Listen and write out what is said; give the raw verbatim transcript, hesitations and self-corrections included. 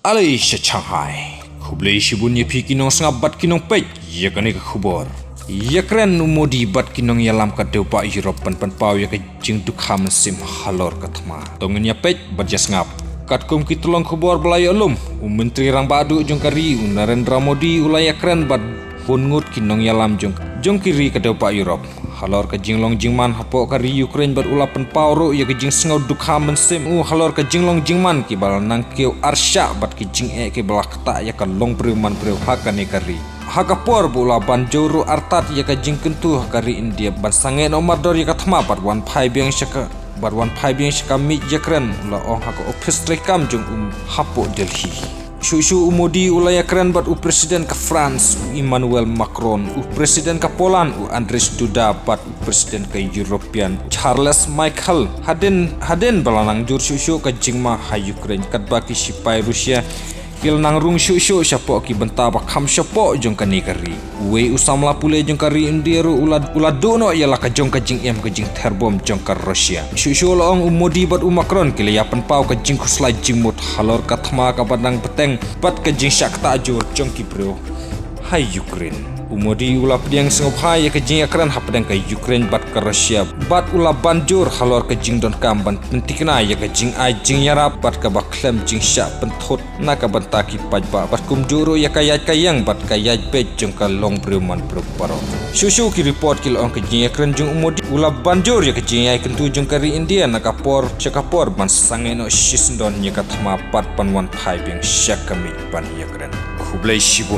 Ale sha Shanghai. Khublei shibun ïa phi ki nongsngap bad ki nongpeit ïa kane ka khubor. Ïakren u Modi bad ki nongïalam ka dewbah Europe ban pynpaw ïa ka jingdukha mynsiem halor ka thma. To ngin ïa peit bad ïa sngap. Katkum ki tyllong khubor ba la ïoh lum, u Myntri Rangbah Duh jong ka ri u Narendra Modi u la ïakren bad bun ngut ki nongïalam jong, jong ki ri ka dewbah Europe halor ka jinglong jingman hapoh ka ri Ukraine bad u la pynpaw ruh ïa ka jingsngew dukha mynsiem u halor ka jinglong jingman kiba la nang kiew arshah bad ki jingeh kiba la ktah ïa ka longbriew manbriew ha kane ka ri. Ha ka por ba u la ban jur ruh artat ïa ka jingkyntu ha ka ri India ban sangeh noh mardor ïa ka thma bad wan phai biang sha ka, bad wan phai biang sha ka miej ïakren, u la ong ha ka ophis treikam jong u hapoh Delhi. Shuh shuh u Modi u la ïakren bad u President ka France u Emmanuel Macron, u President ka Poland u Andrzej Duda bad u President ka European Charles Michel. Hadien, hadien ba la nang jur shuh shuh ka jingma ha Ukraine katba ki shipai Russia ki la nang rung shuh shuh shapoh ki bynta ba kham shapoh jong kane ka ri. Uwei u samla pule jong ka ri India ruh u la, u la duh noh ïa la ka jong ka jingim ka jingther bom jong ka Russia. Shuh shuh la ong u Modi bad u Macron ki la ïa pynpaw ka jingkhuslai jingmut halor ka thma kaba dang bteng bad ka jingshah ktah jur jong ki briew ha Ukraine. U Modi u la pdiang sngewbha ïa ka jingïakren hapdeng ka Ukraine bad ka Russia bad u la ban jur halor ka jingdonkam ban pynthikna ïa ka jingai jingïarap bad kaba khlem jingshah pynthut na ka bynta ki paidbah bad kumjuh ruh ïa ka ïaid ka ïeng bad ka ïaid beit jong ka longbriew manbriew baroh. Shuh shuh ki report ki la ong ka jingïakren jong u Modi u la ban jur ïa ka jingïai kyntu jong ka ri India na ka por sha ka por ban sangeh noh shisyndon ïa ka thma bad ban wan phai biang sha ka miej ban ïakren. Khublei shibun.